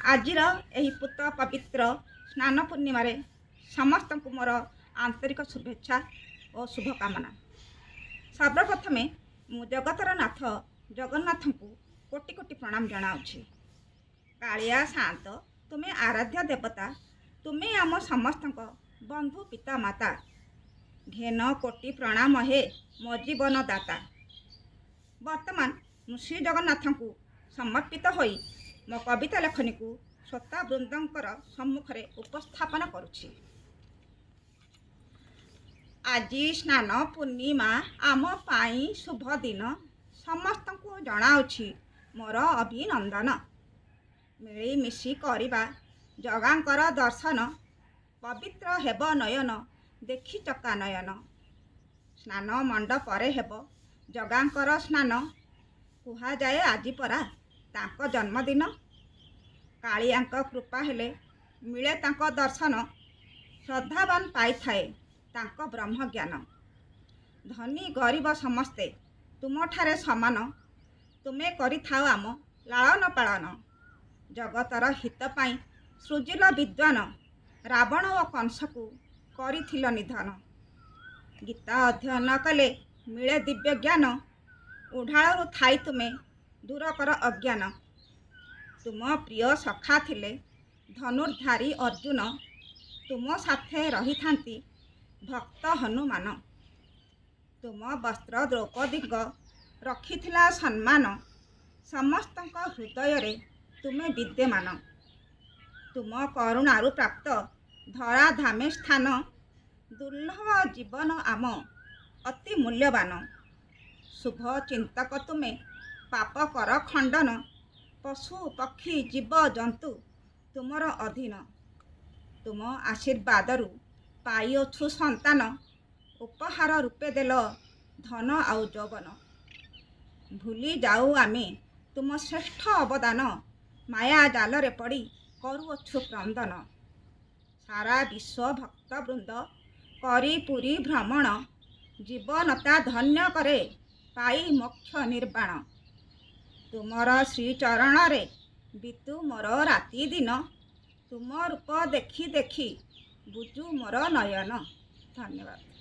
ଆଜିର ଏହି ପୂତ ପବିତ୍ର ସ୍ନାନ ପୂର୍ଣ୍ଣିମାରେ ସମସ୍ତଙ୍କୁ ମୋର ଆନ୍ତରିକ ଶୁଭେଚ୍ଛା ଓ ଶୁଭକାମନା। ସର୍ବପ୍ରଥମେ ମୁଁ ଜଗତର ନାଥ ଜଗନ୍ନାଥଙ୍କୁ କୋଟି କୋଟି ପ୍ରଣାମ ଜଣାଉଛି। କାଳିଆ ସାଆନ୍ତ, ତୁମେ ଆରାଧ୍ୟ ଦେବତା, ତୁମେ ଆମ ସମସ୍ତଙ୍କ ବନ୍ଧୁ, ପିତା, ମାତା। ଘେନ କୋଟି ପ୍ରଣାମ ହେ ମୋ ଜୀବନ ଦାତା। ବର୍ତ୍ତମାନ ମୁଁ ଶ୍ରୀ ଜଗନ୍ନାଥଙ୍କୁ ସମର୍ପିତ ହୋଇ ମୋ କବିତା ଲେଖନୀକୁ ଶ୍ରୋତାବୃନ୍ଦଙ୍କର ସମ୍ମୁଖରେ ଉପସ୍ଥାପନ କରୁଛି। ଆଜି ସ୍ନାନ ପୂର୍ଣ୍ଣିମା ଆମ ପାଇଁ ଶୁଭ ଦିନ। ସମସ୍ତଙ୍କୁ ଜଣାଉଛି ମୋର ଅଭିନନ୍ଦନ। ମିଳିମିଶି କରିବା ଜଗାଙ୍କର ଦର୍ଶନ, ପବିତ୍ର ହେବ ନୟନ ଦେଖି ଚକା ନୟନ। ସ୍ନାନ ମଣ୍ଡପରେ ହେବ ଜଗାଙ୍କର ସ୍ନାନ। କୁହାଯାଏ ଆଜି ପରା ତାଙ୍କ ଜନ୍ମଦିନ। କାଳିଆଙ୍କ କୃପା ହେଲେ ମିଳେ ତାଙ୍କ ଦର୍ଶନ। ଶ୍ରଦ୍ଧାବାନ ପାଇଥାଏ ତାଙ୍କ ବ୍ରହ୍ମଜ୍ଞାନ। ଧନୀ ଗରିବ ସମସ୍ତେ ତୁମଠାରେ ସମାନ। ତୁମେ କରିଥାଅ ଆମ ଲାଳନ ପାଳନ। ଜଗତର ହିତ ପାଇଁ ସୃଜିଲ ବିଦ୍ୱାନ। ରାବଣ ଓ କଂସକୁ କରିଥିଲ ନିଧନ। ଗୀତା ଅଧ୍ୟୟନ କଲେ ମିଳେ ଦିବ୍ୟ ଜ୍ଞାନ। ଉଢ଼ାଳରୁ ଥାଇ ତୁମେ ଦୂର କର ଅଜ୍ଞାନ। ତୁମ ପ୍ରିୟ ସଖା ଥିଲେ ଧନୁର୍ଧାରୀ ଅର୍ଜୁନ। ତୁମ ସାଥେ ରହିଥାନ୍ତି ଭକ୍ତ ହନୁମାନ। ତୁମ ବସ୍ତ୍ର ଦ୍ରୌପଦୀଙ୍କ ରଖିଥିଲା ସମ୍ମାନ। ସମସ୍ତଙ୍କ ହୃଦୟରେ ତୁମେ ବିଦ୍ୟମାନ। ତୁମ କରୁଣାରୁ ପ୍ରାପ୍ତ ଧରାଧାମେ ସ୍ଥାନ। ଦୁର୍ଲଭ ଜୀବନ ଆମ ଅତି ମୂଲ୍ୟବାନ। ଶୁଭ ଚିନ୍ତକ ତୁମେ, ପାପ କର ଖଣ୍ଡନ। ପଶୁ ପକ୍ଷୀ ଜୀବ ଜନ୍ତୁ ତୁମର ଅଧୀନ। ତୁମ ଆଶୀର୍ବାଦରୁ ପାଇଅଛୁ ସନ୍ତାନ। ଉପହାର ରୂପେ ଦେଲ ଧନ ଆଉ ଯୌବନ। ଭୁଲି ଯାଉ ଆମେ ତୁମ ଶ୍ରେଷ୍ଠ ଅବଦାନ। ମାୟା ଜାଲରେ ପଡ଼ି କରୁଅଛୁ କ୍ରନ୍ଦନ। ସାରା ବିଶ୍ୱ ଭକ୍ତବୃନ୍ଦ କରି ପୁରୀ ଭ୍ରମଣ। ଜୀବନତା ଧନ୍ୟ କରେ ପାଇ ମୋକ୍ଷ ନିର୍ବାଣ। ତୁମର ଶ୍ରୀଚରଣରେ ବିତୁ ମୋର ରାତି ଦିନ। ତୁମ ରୂପ ଦେଖି ଦେଖି ବୁଜୁ ମୋର ନୟନ। ଧନ୍ୟବାଦ।